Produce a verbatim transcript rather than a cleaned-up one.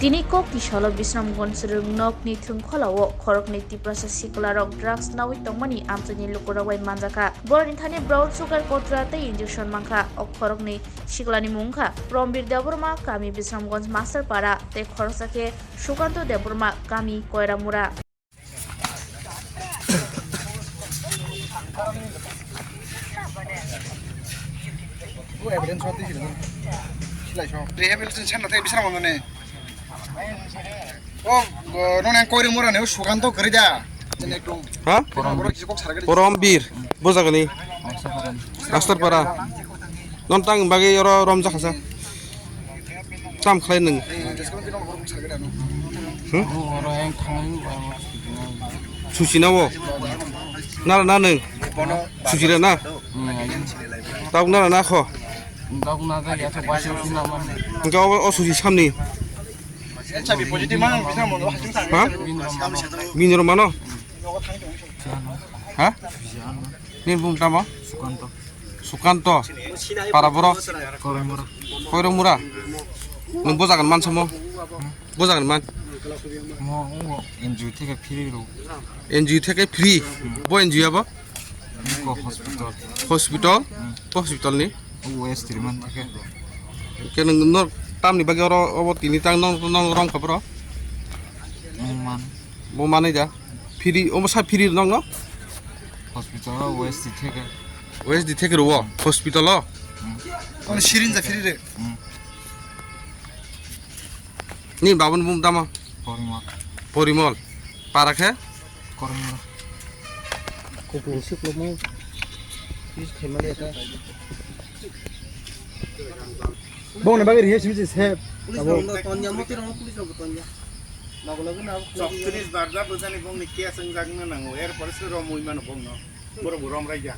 Tini kok tisalo Bisramganj rwngnokni thwngkhwlao khoroknwi Tiprasa siklarok drugs nawi tongmani amchaini lukurok bai manjakha. Borokni thani brown sugar kotra tei injection mankha. O khoroknwi siklani mung wngkha Prombir Debbarma, kami Bisramganj Masterpara, tei khoroksa khe Sukanto Debbarma, kami Koiramura. Rehabilitation center tei bising mano ne. O, o, nong nang Koiramura ne, o Sukanto kwrwi da. Jene ekdom. Ha? Borok jikok sargari. Porambir. Bojagani. Masterpara. Non tang bagwi oro rom jakha sa. Tam khlai nung. Hmm? Susi na wo. Nara na nung. Susi ra na. Tabuk nara na kho. Hingke o, o susi samni. Ha? Bini rom mano? Ha? Nini bung tamo? Sukanto. Sukanto. Para borok? Koiramura. Koiramura. Nung bojagan man samo? Bojagan man? Mo, mo, N G O theke free ro. N G O theke free? Bo N G O abo? Ko hospital. Hospital? Hmm. Bo hospital ni? O S T man theke. Ke nung no tamni bagwi oro obo tini tang nong, nong rom kha bro? Mo man. Bo manwi da? Free, omo sa free nong no? Hospital o O S T theke. O S T theke ro o? Hospital o? Hmm. Kono sirin ja free re? Hmm. Ni babun bum tamo? Porimol. Porimol. Para khe? Koiramura. Kupung suklomo. Is khaimani eta. Bongni bagwi rihe simi se sep. Police rok no tonya, moti rok no police rok tonya. Nago nago na. Choktonis barja bojani bongni case wngjak na nango. Er pore se rom ui mano bongno. Borok bo rom raija.